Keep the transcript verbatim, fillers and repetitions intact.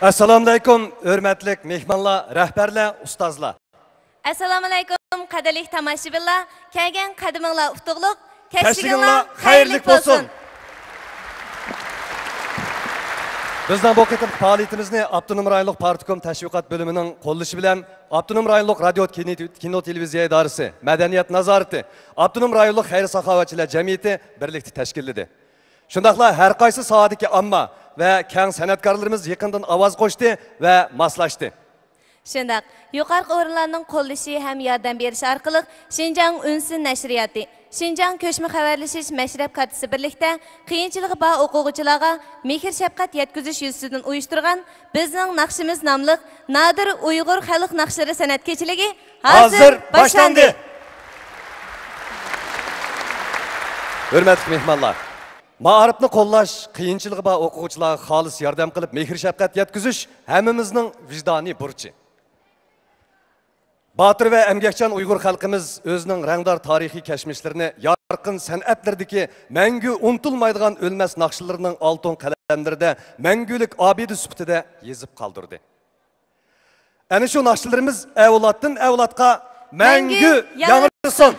ئەسسالامۇئەلەيكۇم، ھۆرمەتلىك مېھمانلار، رەھبەرلەر، ئۇستازلار. ئەسسالامۇئەلەيكۇم، قەدىرلىك تاماشىبىنلار. كەلگەن قەدىمىڭلار ئۇتۇقلۇق، كەچلىكىڭلار خەيرلىك بولسۇن. بىزنىڭ بۇ قېتىمقى پائالىيىتىمىزنى ئاپتونوم رايونلۇق پارتكوم تەشۋىقات بۆلۈمىنىڭ قوللىشى بىلەن ئاپتونوم رايونلۇق رادىيو، كىنو، كىنو، تېلېۋىزىيە ئىدارىسى، مەدەنىيەت نازارىتى، ئاپتونوم رايونلۇق خەير-ساخاۋەتچىلەر جەمئىيىتى بىرلىكتە تەشكىللىدى. شۇنداقلا ھەر قايسى ساھەدىكى ئامما ۋە كەڭ سەنئەتكارلىرىمىز يېقىندىن ئاۋاز قوشتى ۋە ماسلاشتى. شۇنداق، يۇقىرىقى ئورۇنلارنىڭ قوللىشى ھەم ياردەم بېرىشى ئارقىلىق شىنجاڭ ئۈنسىن نەشرىياتى، شىنجاڭ كۆچمە خەۋەرلىشىش مەشرەپ كارتىسى بىرلىكتە قىيىنچىلىقى بار ئوقۇغۇچىلارغا مېھىر-شەپقەت يەتكۈزۈش يۈزىسىدىن ئۇيۇشتۇرغان بىزنىڭ ناخشىمىز ناملىق نادىر ئۇيغۇر خەلق ناخشىلىرى سەنئەت كېچىلىكى ھازىر ھازىر باشلاندى. باشلاندى. ھۆرمەتلىك مېھمانلار، مائارىپنى قوللاش، قىيىنچىلىقى بار ئوقۇغۇچىلارغا خالىس ياردەم قىلىپ، مېھىر-شەپقەت يەتكۈزۈش ھەممىمىزنىڭ ۋىجدانىي بۇرچى. باتۇر ۋە ئەمگەكچان ئۇيغۇر خەلقىمىز ئۆزىنىڭ رەڭدار تارىخىي كەچمىشلىرىنى يارقىن سەنئەتلىرىدىكى مەڭگۈ ئۇنتۇلمايدىغان ئۆلمەس ناخشىلىرىنىڭ ئالتۇن قەلەملىرىدە مەڭگۈلۈك ئابىدە سۈپىتىدە يېزىپ قالدۇردى. ئەنە شۇ ناخشىلىرىمىز ئەۋلادتىن ئەۋلادقا مەڭگۈ مەڭگۈ ياڭرىسۇن!